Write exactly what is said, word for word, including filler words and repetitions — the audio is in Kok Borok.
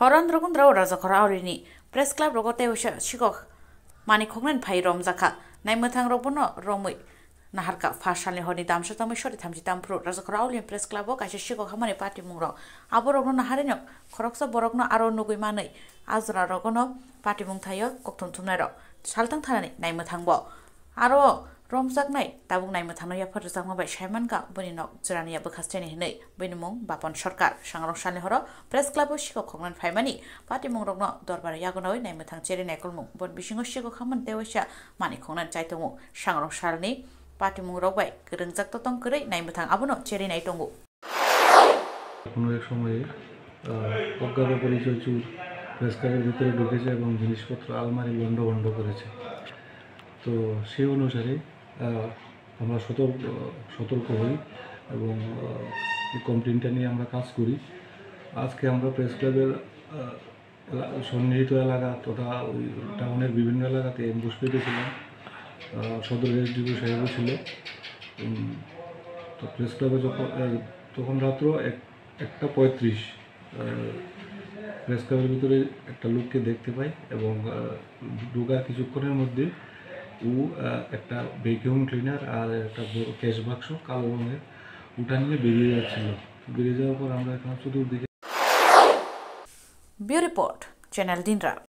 Horan Rogundra o Rajakhor Aurini Press Club rogo tei waisa sikok mani khoknani phai romjakha. Naimwthang rok bono romwi naharkha. Pha salni horni damsa tamwi sori thamchi tamphru Rajakhor Aurini Press Club o kaisa sikok hamani patimung rok. Abo rokno naharino khoroksa borokno aro nugwi manwi ajra rogono patimung thaio kokthum thumnai rok saltang thanani naimwthang bo. Aro romjaknai tabuk naimwthangno yaphar rwjakma bai saimankha bini nok chwrani ya bwkhasteni hinwi. Bini mung Bapan Sarkar. Sangrong salni horo Press Club o sikok khoknani phaimani patimung rokno dorbar yagonawi naimwthang cheri naikolmung. Bon bisingo sikok hamani tei waisa mani khoknani chaitongo. Sangrong salni patimung rok bai kwrwngjak totong kwrwi naimwthang abono cheri nai tongo. কোনো এক সময়ে, আহ, অজ্ঞাত পরিচয় চোর প্রেস ক্লাবের ভিতরে ঢুকেছে এবং জিনিসপত্র আলমারি লণ্ডভণ্ড করেছে। তো সেই অনুসারে, আহ, আমরা সতর্ক, সতর্ক হই এবং, আহ, এই কমপ্লেনটা নিয়ে আমরা কাজ করি। আজকে আমরা প্রেস ক্লাবের, আহ, এলা-, সন্নিহিত এলাকা তথা ওই টাউনের বিভিন্ন এলাকাতে অ্যাম্বুশ পেতেছিলাম। আহ, সদর এসডিপিও সাহেবও ছিল। উম, তো প্রেস ক্লাবে যখন, আহ, তখন রাত্র এক-, একটা পঁয়ত্রিশ, আহ, প্রেস ক্লাবের ভিতরে একটা লোককে দেখতে পাই এবং, আহ, ঢোকার কিছুক্ষণের মধ্যে ও, আহ, একটা ভ্যাকুয়াম ক্লিনার আর একটা বড় ক্যাশ বাক্স কালো রঙের, ওটা নিয়ে বেরিয়ে যাচ্ছিল। বেরিয়ে যাওয়ার পর আমরা এখন চতুর্দিকে Bureau Report, Channel Dinra.